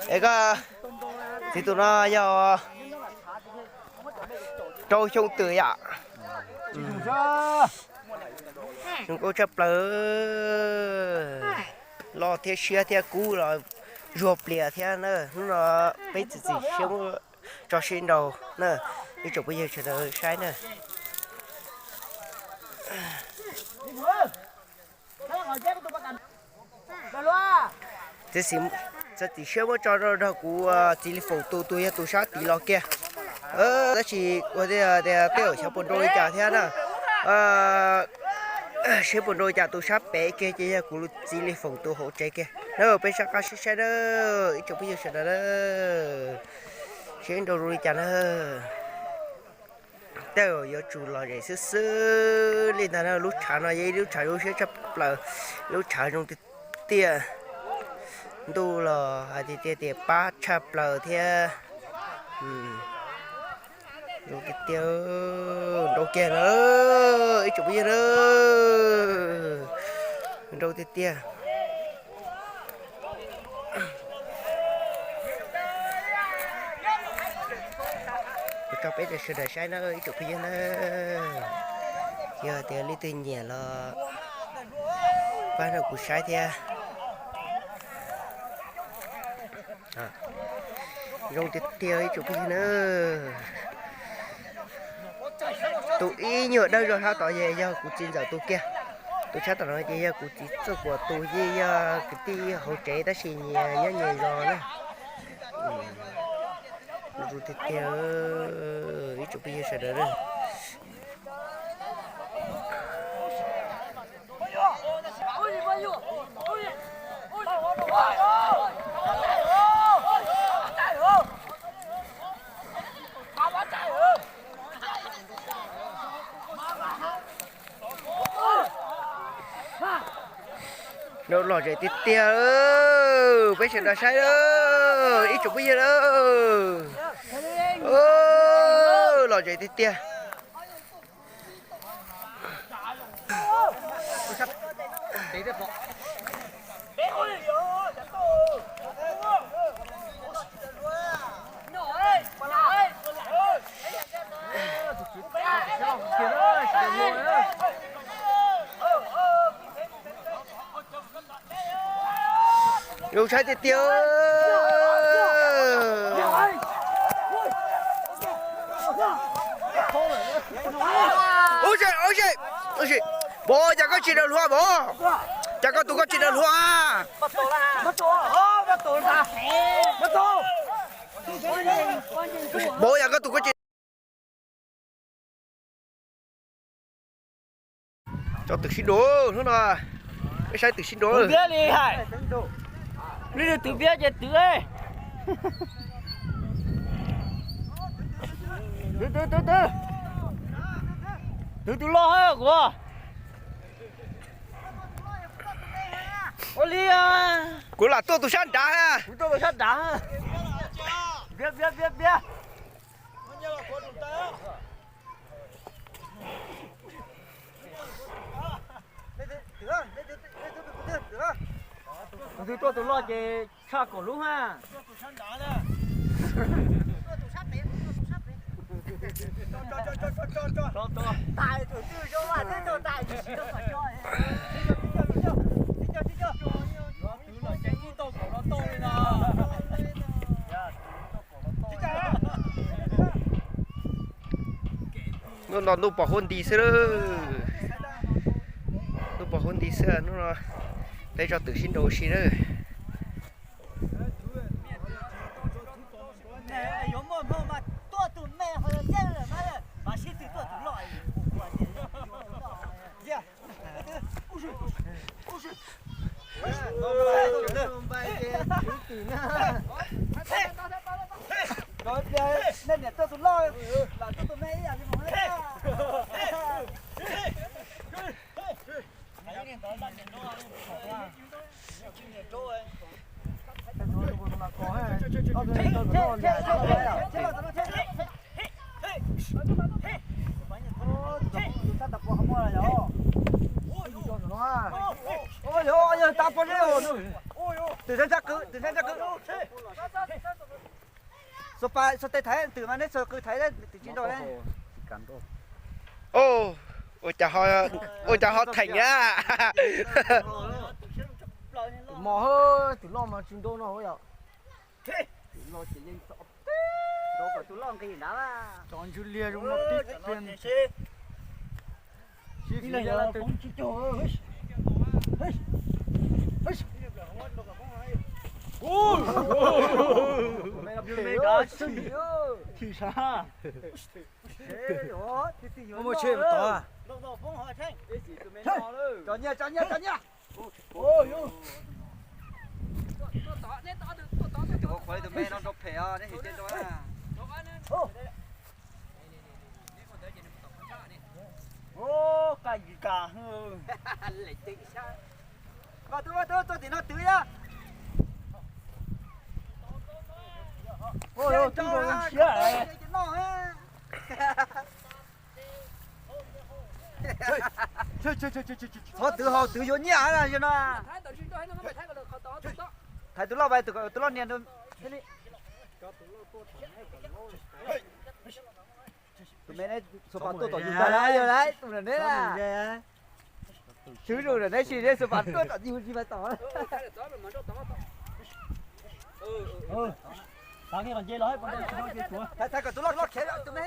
Es koj, txiv tus no yog rau xyoo twm yom. Zoo nkauj tshaj plaws, loj thiab siab thiab kub los zuag plias thiab na. Hnub no peb txiav txim siab muab tso sib nraus na, ib tsoom phooj ywg sawv daws saib na. Txiav txim siab muab tso rau nrog kuv txiv Li Foom tus, tus yog tus sab tid los kiag. Tab sis ua tias tej zaum xyov puas nrau li cas thiab na. Seb puas nrau li cas, tus sab pem kiag ces yog kuv txiv Li Foom tus hauv tsev kiag na. Peb sab qab sib saib na, ib tsoom phooj ywg sawv daws na, seb nrau zoo li cas na. Tej zaum yuav tsum lom zem xwb xwb li ntag na. Lub tshav no yog ib lub tshav zoo siab tshaj plaws, lub tshav zoo tiag tiag. Ntuj los hais tiag tiag tias pab tshaj plaws thiab. Zoo tiag tiag, nrau kiag na, ib tsoom phooj ywg na, nrau tiag tiag. Kuv tso peb rau sawv daws saib na ib tsoom phooj ywg na. Yog tias leej twg nyiam los pab rau kuv saib thiab. Zoo tiag tiag ib tsoom phooj ywg na. Tus ib nyuag dawb zog sab tod ces yog kuv txiv ntxawm tus kiag. Tus sab tom no ces yog kuv txiv Txawj Kuam tus, yeej yog kwv tij hauv tsev tab sis nyias nyob nyias zos na. Zoo tiag tiag ib tsoom phooj ywg sawv daws. Lom zem tiag tiag, peb sawv daws saib, ib tsoom phooj ywg na, lom zem tiag tiag. Zoo saib tiag tiag. Ub se, ub se, ub se. Npov, cas koj tsis daws hlua npov? Cas koj tus koj tsis daws hlua? Npov, cas koj tus koj tsis Tso twm sib nraus hnub no, peb saib twm sib nraus. Twv piab li hais, li twv piab ces twv, twv twv twv twv, twv tus loj kuv. Ua li, kuv lam tuaj tus sab nrad, kuv tuaj tus sab nrad. Piab piab piab piab. Tus twg tuaj tus loj ces tshaj kaum lub ha. Hnub no ntuj pom huab nti xwb lawm. Ntuj pom huab nti xwb, hnub no peb tso twm sib nraus ua si lawm. Nej niam tuaj tus loj, lam tuaj tus me ib yam li mus na. Tab tom pom qhov muag yog. Yog tab pob zeb os. Twm ntshab ntshab qw, twm ntshab ntshab qw. Xuas tes thaiv twm mas neb xuas qw thaiv twm tsis nrau. Ua cas ho theem a. Mos, twm loj mas tsis nrau no yom. Cov ntswg liag zoo no tib pliag. Muaj tsheb tod. Tso nyiaj, tso nyiaj, tso nyiaj. Tus qhuav tus me no rau phem os, neb hais tias rau. Vaj tub, vaj tub, tuaj tim no twv yom. Qhov twv haus twv yuav nyiaj na no. Thaiv tus loj, tus loj nias. Tus me xuas pas tuaj tom yus ntag, yog lawm tus neb. Swb zus neb, sis neb xuas pas tuaj tom yus tsis mas tom. Thaiv kom tus loj khiav tus me.